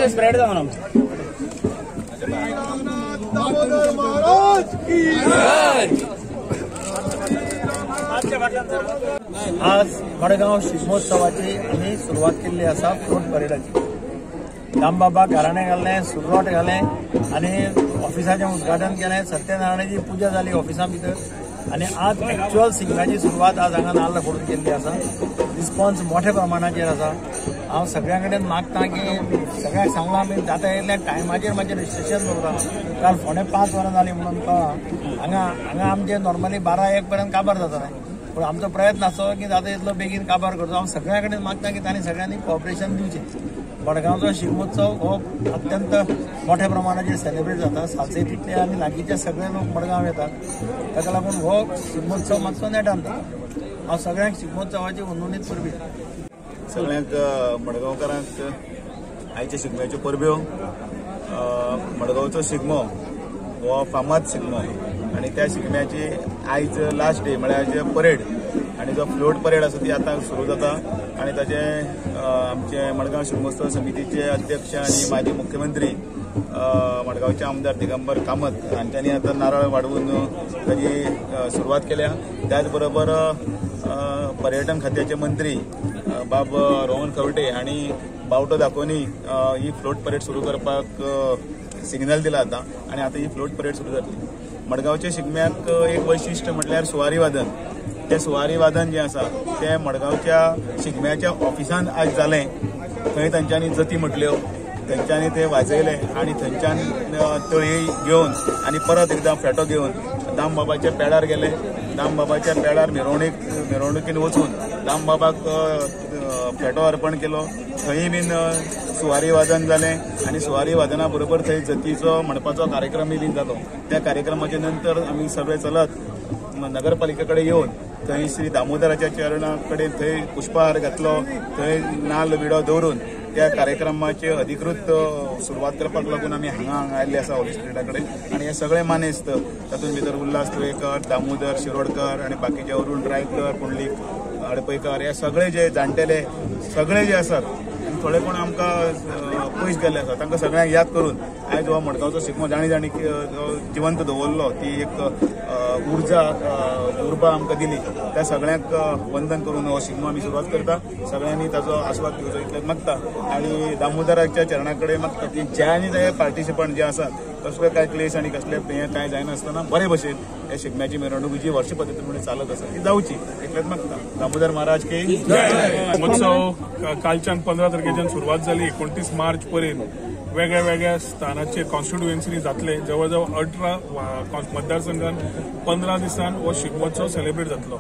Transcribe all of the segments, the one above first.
Spread जावन दामोदर महाराज की जय। आज मडगांव शिगमोत्सवाची आमी सुरवात केल्ली आसा फ्लोट परेडाची। दामबाबा घराणें घालें, सुरवात घालें आनी ऑफिसाचें उद्घाटन केलें, सत्यनारायणाची पुजा जाली ऑफिसा भितर आनी आज एक्चुअल शिगम्याची सुरवात आज हांगा नाल्ल फोडून केल्ली आसा। रिस्पॉन्स मोठ्या प्रमाणाचेर आसा। हांव सगळ्यां कडेन मागता की सगळ्यांक सांगलां आमी जाता इतल्या टायमाचेर मातशें रजिस्ट्रेशन दवरा। काल 4:45 वरां जालीं म्हणून कळ्ळां। हांगा हांगा आमचें नॉर्मली 12-1 पर्यंत काबार जाता, पूण आमचो प्रयत्न आसतो की जाता इतलो बेगीन काबार करचो। हांव सगळ्यां कडेन मागता की तांणी सगळ्यांनी कॉपरेशन दिवचें। मडगांवचो शिगमोत्सव हो अत्यंत मोठ्या प्रमाणाचेर सेलिब्रेट जाता। सालसेतींतले आनी लागींचे सगळे लोक मडगांव येतात, ताका लागून हो शिगमोत्सव मातसो नेटान जाता। हांव सगळ्यांक शिगमोत्सवाची नोंदणीत परबी सगळ्यांक मडगांवकारांक आयच्या शिगम्याच्यो परब्यो। मडगांवचो शिगमो हो फामाद शिगमो आनी त्या शिगम्याची आयज लास्ट डे म्हळ्यार आयज परेड आनी जो फ्लोट परेड आसा ती आतां सुरू जाता आनी ताचे आमचे मडगांव शिगमोत्सव समितीचे अध्यक्ष आनी माजी मुख्यमंत्री मडगांवचे आमदार दिगंबर कामत हांच्यांनी आतां नारळ वाडोवन ताजी सुरवात केल्या। त्याच बरोबर पर्यटन खात्याचे मंत्री बाब रोहन खंवटे हांणी बावटो दाखोवनी ही फ्लोट परेड सुरू करपाक सिग्नल दिला आतां आनी आतां ही फ्लोट परेड सुरू जातली। मडगांवच्या शिगम्याक एक वैशिश्ट म्हटल्यार सुवारी वादन। तें सुवारी वादन जें आसा तें मडगांवच्या शिगम्याच्या ऑफिसान आज जालें। थंय तांच्यांनी जती म्हटल्यो, थंयच्यानी ते वाजयले आनी थंयच्यान तळी घेवन आनी परत एकदां फेटो घेवन दामबाबाच्या पेडार गेले। दामबाबाच्या पेडार मिरवणुकीन वचून दामबाबाक फेटो अर्पण केलो। थंय बीन सुवारी वादन जालें आनी सुवारी वादना बरोबर थंय जतीचो म्हणपाचो कार्यक्रमय बीन जालो। त्या कार्यक्रमाच्या नंतर आमी सगळे चलत नगरपालिके कडेन येवन थंय श्री दामोदराच्या चरणा कडेन थंय पुष्पहार घातलो, थंय नाल्ल विडो दवरून त्या कार्यक्रमाचे अधिकृत सुरवात करपाक लागून आमी हांगा हांगा आयिल्ले आसा होली स्पिरिटा कडेन। आनी हे सगळे मानेस्त तातूंत भितर उल्हास तुयेकर, दामोदर शिरोडकर आनी बाकीचे अरुण रायकर, पुंडलीक अडपयकर, हे सगळे जे जाणटेले सगळे जे आसात आनी थोडे कोण आमकां पयस गेल्ले आसा तांकां सगळ्यांक याद करून आयज हो मडगांवचो शिगमो जाणी जाणी जिवंत दवरलो, ती एक उर्जा उर्बा आमकां दिली। त्या सगळ्यांक वंदन करून हो शिगमो आमी सुरवात करता। सगळ्यांनी ताचो आस्वाद घेवचो इतलेंच मागता आनी दामोदराच्या चरणा कडेन मागता की ज्यांनी जे पार्टिसिपंट जे आसात कसले काय क्लेश आनी कसले हें कांय जायनासतना बरे भशेन ह्या शिगम्याची मिरवणूक जी वर्ष पद्दतीन चालत आसा ती जावची इतलेंच मागता। दामोदर महाराज की जय। महोत्सव कालच्यान 15 तारखेच्यान सुरवात जाली, 29 मार्च पर्यंत वेगळ्या वेगळ्या स्थानाचेर कॉन्स्टिट्युएन्सीनी जातले। जवळ जवळ 18 मतदारसंघान 15 दिसान हो शिगमोत्सव सेलिब्रेट जातलो।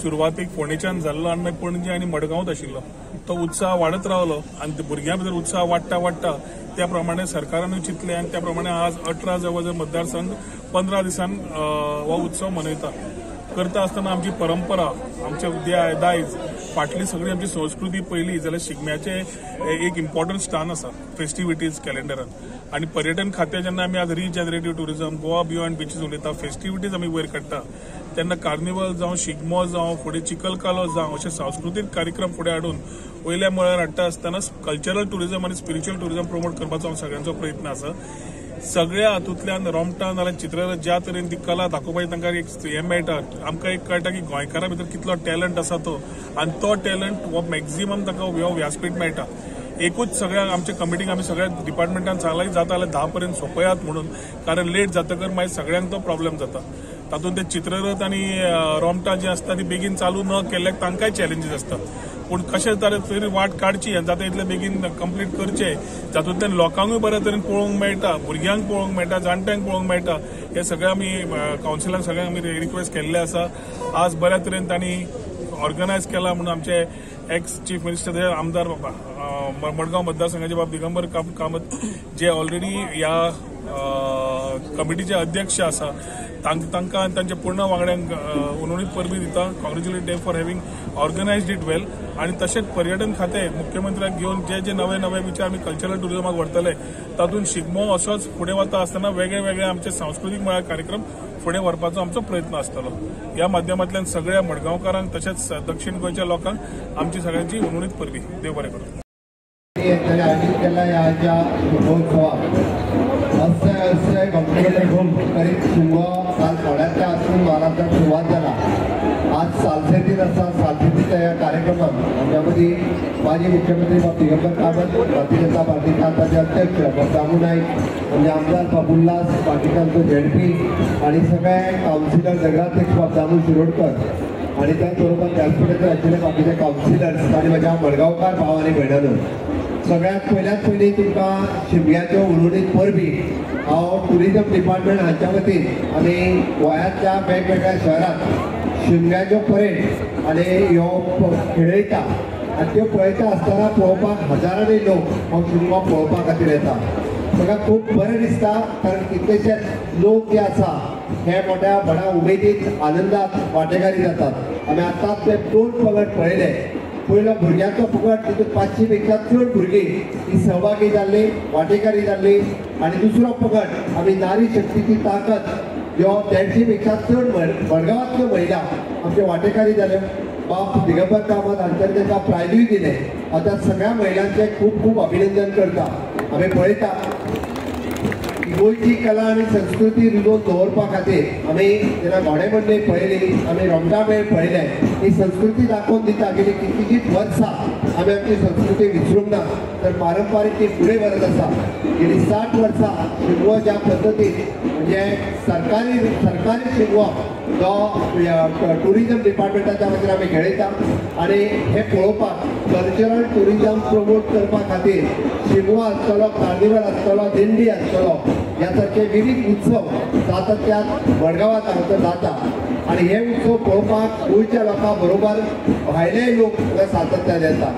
सुरवातीक फोंडेच्यान जाल्लो आनी मागीर पणजे आनी मडगांवांत आशिल्लो। तो उत्साह वाडत रावलो आनी भुरग्यां भितर उत्साह वाडटा वाडटा त्या प्रमाणे सरकारानूय चिंतलें आनी त्या प्रमाणे आज 18 जवळ जवळ मतदारसंघ 15 दिसान हो उत्सव मनयता। करता आसतना आमची परंपरा, आमचे दायज, फाटली सगळी आमची संस्कृती पयली जाल्यार शिगम्याचें एक इम्पॉर्टंट स्थान आसा फेस्टिविटीज कॅलेंडरान। आनी पर्यटन खातें जेन्ना आमी आज regenerative tourism, Goa beyond beaches उलयता, फेस्टिविटीज आमी वयर काडटा तेन्ना कार्निवल जावं, शिगमो जावं, फुडें चिखलकालो जावं, अशे सांस्कृतीक कार्यक्रम फुडें हाडून वयल्या मळार हाडटा आसतना कल्चरल ट्युरिजम आनी स्पिरिच्युअल ट्युरिजम प्रमोट करपाचो सगळ्यांचो प्रयत्न आसा। सगळ्या हातूंतल्यान रोमटां नाल्यार चित्ररथ ज्या तरेन ती कला दाखोवपाची तांकां एक हें मेळटा, आमकां एक कळटा की गोंयकारां भितर कितलो टॅलंट आसा तो, आनी तो टॅलंट हो मॅक्झिमम तांकां हो व्यासपीठ मेळटा। एकूच सगळ्या आमच्या कमिटीक आमी सगळ्या डिपार्टमेंटान सांगलां जाता जाल्यार 10 पर्यंत सोंपयात म्हणून, कारण लेट जातकर मागीर सगळ्यांक तो प्रॉब्लेम जाता। तातूंत ते चित्ररथ आनी रोमटां जी आसता ती बेगीन चालू न केल्ल्याक तांकांय चॅलेंजीस आसता। पूण कशें तरी वाट काडची आनी जाता इतले बेगीन कंप्लीट करचे, जातूंतल्यान लोकांकूय बऱ्या तरेन पळोवंक मेळटा, भुरग्यांक पळोवंक मेळटा, जाणट्यांक पळोवंक मेळटा। हे सगळें आमी कावन्सिलांक सगळ्यांक आमी रिक्वेस्ट केल्लें आसा। आज बऱ्या तरेन तांणी ऑर्गनायज केला म्हणून आमचे एक्स चीफ मिनिस्टर आमदार मडगांव मतदारसंघाचे बाब दिगंबर कामत जे ऑलरेडी ह्या कमिटीचे अध्यक्ष आसा तांकां आनी तांच्या पूर्ण वांगड्यांक उनवणीत परबी दिता. Congratulate them for having organised it well. आनी तशेंच पर्यटन खातें मुख्यमंत्र्याक घेवन जे जे नवे नवे विचार आमी कल्चरल टुरिजमाक व्हरतले तातूंत शिगमो असोच फुडें वता आसतना वेगळे वेगळे आमचे सांस्कृतीक मळार कार्यक्रम फुडें व्हरपाचो आमचो प्रयत्न आसतलो. ह्या माध्यमांतल्यान सगळ्या मडगांवकारांक तशेंच दक्षिण गोंयच्या लोकांक आमची सगळ्यांची उनवणीत परबी. देव बरें करूं. आयोजित केला ह्या शिगमोत्सवाक अस्य घुम करीत शिमगो काल फोंड्यांतल्या आसून महाराष्ट्रात सुरवात जाला. आज सालसेतीत आसा. सालसेतीच्या ह्या कार्यक्रमाक आमच्या मदीं माजी मुख्यमंत्री बाब दिगंबर कामत, भारतीय जनता पार्टीचे आताचे अध्यक्ष बाब दामू नायक, आमचे आमदार बाब उल्हास, बाकीच्यांचो झेडपी आनी सगळे कावन्सिलर, नगराध्यक्ष बाब दामू शिरोडकर आनी त्याच बरोबर व्यासपीठाचेर आशिल्ले बाकीचे कावन्सिलर्स आनी म्हज्या मडगांवकार भाव आनी भयणांनो, सगळ्यात पयल्यात पयलीं तुमकां शिमग्याच्यो उलोवणीत परबी. हांव टुरिजम डिपार्टमेंट हांच्या वतीन आमी गोंयांतल्या वेगवेगळ्या शहरांत शिमग्याच्यो परेड आनी ह्यो खेळयता आनी त्यो पळयता आसतना पळोवपाक हजारांनी लोक हो शिमगो पळोवपा खातीर येता. म्हाका खूब बरें दिसता कारण कितलेशेच लोक जे आसा हे मोठ्या व्हडा उमेदीत आनंदात वांटेकारी जातात. आमी आतांच ते दोन पंगड पळयले. पयलो भुरग्यांचो फुगड, तितून 500 पेक्षा चड भुरगीं ही सहभागी जाल्ली, वांटेकारी जाल्ली. आनी दुसरो पंगड आमी नारी शक्तीची ताकद ह्यो 150 पेक्षा चड मडगांवांतल्यो महिला आमचे वांटेकारी जाल्यो. बाब दिगंबर कामत हांच्यानी तांकां प्रायजूय दिलें. हांव त्या सगळ्या महिलांचें खूब खूब अभिनंदन करता. आमी पळयता गोंयची कला आनी संस्कृती रुजोवन दवरपा खातीर आमी जेन्ना घोडेमोडणी पळयली, आमी रोमटामेळ पळयले, ही संस्कृती दाखोवन दिता की कितलीशींच वर्सां आमी आमची संस्कृती विसरूंक ना, तर पारंपारीक ती फुडें व्हरत आसा. गेली 60 वर्सां शिगमो ज्या पद्दतीन म्हणजे सरकारी शिगमो जो टुरिजम डिपार्टमेंटाच्या वतीन आमी खेळयता आनी हे पळोवपाक कल्चरल टुरिजम प्रमोट करपा खातीर शिगमो आसतलो, कार्निवल आसतलो, दिंडी आसतलो, ह्या सारके विविध उत्सव सातत्यान मडगांवांत हांगासर जाता आनी हे उत्सव पळोवपाक गोंयच्या लोकां बरोबर भायलेय लोक सातत्यान येता.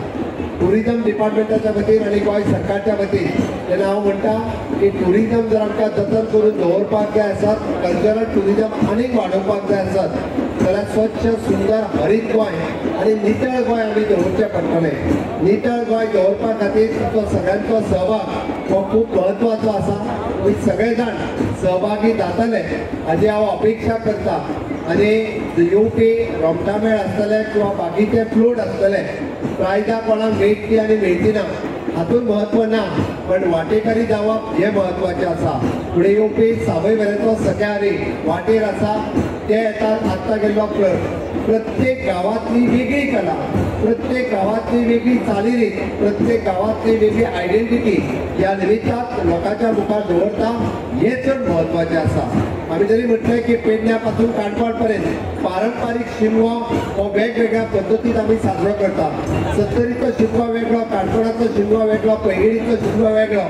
टुरिजम डिपार्टमेंटाच्या वतीन आनी गोंय सरकारच्या वतीन तेन्ना हांव म्हणटा की टुरिजम जर आमकां जतन करून दवरपाक जाय आसत, कल्चरल टुरिजम आनीक वाडोवपाक जाय आसत जाल्यार स्वच्छ, सुंदर, हरीत गोंय आनी नितळ गोंय आमी दवरचें पडटलें. नितळ गोंय दवरपा खातीर तो सगळ्यांचो सहभाग हो खूब म्हत्वाचो आसा. तुमी सगळे जाण सहभागी जातले हाजी हांव अपेक्षा करता. आनी येवपी रोमटामेळ आसतले किंवा बाकीचे फ्लोट आसतले, प्रायजां कोणाक मेळटली आनी मेळची ना हातूंत म्हत्व ना, पण वांटेकारी जावप हें म्हत्वाचें आसा. फुडें येवपी सावयवेऱ्याचो सख्याहरी वाटेर आसा, ते येतात. आत्तां गेल्लो प्रत्येक गांवांतली वेगळी कला, प्रत्येक गांवांतली वेगळी चालीरीत, प्रत्येक गांवांतली वेगळी आयडेंटिटी ह्या निमित्तान लोकांच्या मुखार दवरता हें चड म्हत्वाचें आसा. आमी जरी म्हटलें की पेडण्या पासून काणकोण पर्यंत पारंपारीक शिमगो हो वेगवेगळ्या पद्दतीन आमी साजरो करता. सत्तरीचो शिमगो वेगळो, काणकोणाचो शिमगो वेगळो, पैंगिणीचो शिमगो वेगळो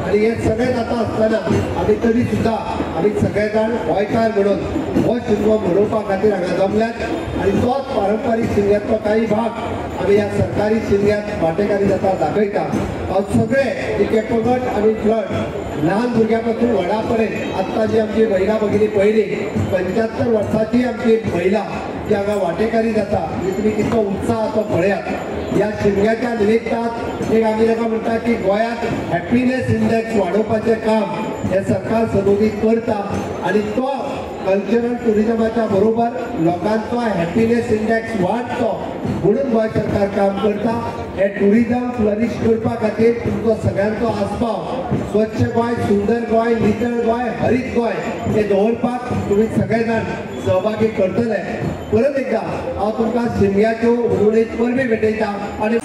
आनी हे सगळें जाता आसतना आमी तरी सुद्दां आमी सगळे जाण गोंयकार म्हणून हो शिमगो मनोवपा खातीर हांगा जमल्यात आनी तोच पारंपारीक शिमग्याचो काही भाग आमी ह्या सरकारी शिमग्यात वांटेकारी जाता दाखयता. हांव सगळे तिके पंगड आनी फ्लड ल्हान भुरग्यां पासून व्हडा पर्यंत आत्तां जी आमची महिला भगिनी पळयली, 75 वर्सांची आमची महिला जी हांगा वांटेकारी जाता, म्हणजे तुमी कितलो उत्साह तो पळयात. ह्या शिमग्याच्या निमित्तान एक आमी ताका म्हणटा की गोंयांत हॅपिनेस इंडेक्स वाडोवपाचें काम हें सरकार सदोदीत करता आनी तो कल्चरल टुरिजमाच्या बरोबर लोकांचो हॅपिनेस इंडेक्स वाडचो म्हणून गोंय सरकार काम करता. हे टुरिजम फ्लरीश करपा खातीर तुमचो सगळ्यांचो आस्पाव, स्वच्छ गोंय, सुंदर गोंय, नितळ गोंय, हरीत गोंय हे दवरपाक तुमी सगळे जाण सहभागी करतले. परत एकदा हांव तुमकां शिमग्याच्यो उलोवणीत परबी भेटयता आनी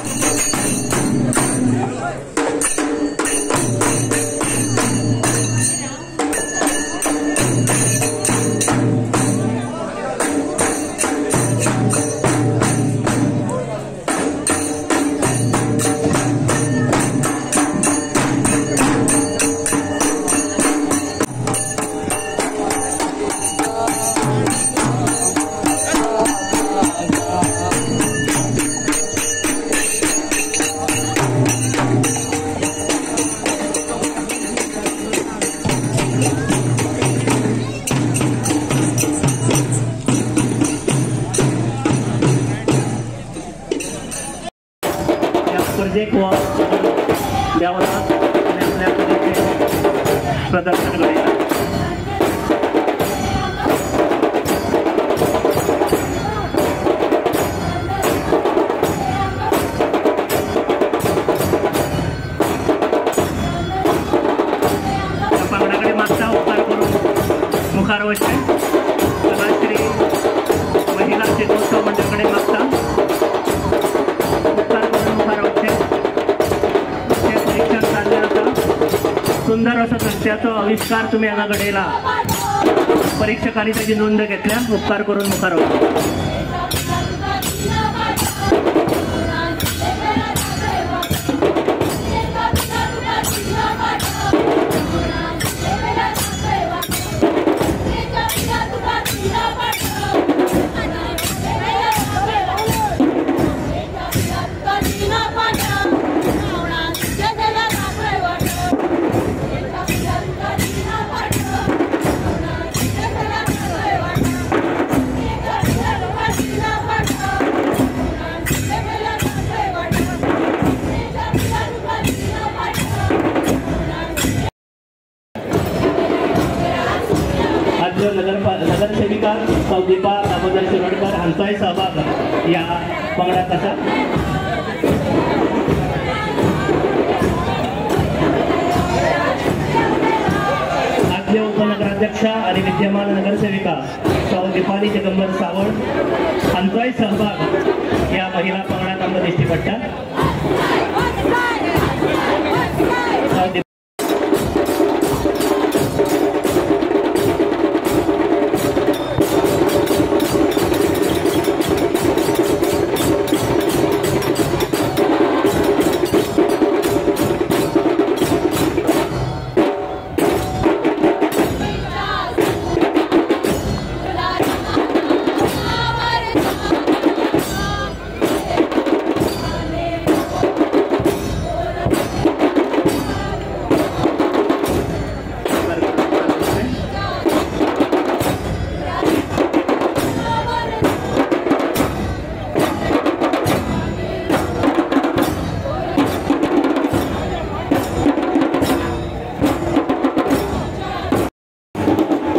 मर्यादेक हो देंवला आनी आपल्या कलेचें प्रदर्शन घडयता. पंगडा कडेन मागता उपकार करून मुखार वचचें. कलाश्री महिला शिगमोत्सव मंडळ कडेन मागता उपकार करून मुखार वचचें. तें परीक्षण जाल्लें आसा. सुंदर असो नृत्याचो आविश्कार तुमी हांगा घडयला. परीक्षकांनी ताची नोंद घेतल्या. उपकार करून मुखार वचचें. नगरसेविका सौ दीपा दामोदर शिरोडकर हांचोय सहभाग ह्या पंगडात आसा. आदले उपनगराध्यक्ष आनी विद्यमान नगरसेविका सौ दीपाली दिगंबर सावंत हांचोय सहभाग ह्या महिला पंगडात आमकां दिश्टी पडटा.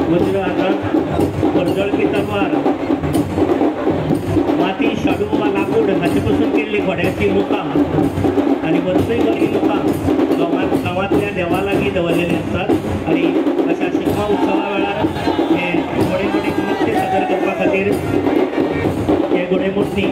वज्र हातात पर्जळकी तलवार, माती, शाडू वा लाकूड हाचे पसून केल्ली घोड्याची मुखां आनी वर्सयभर ही मुखां गांवांतल्या देवा लागीं दवरलेली आसतात आनी अशा शिगमो उत्सवा वेळार हे घोडेमोडीक नृत्य सादर करपा खातीर हे घोडेमोडणी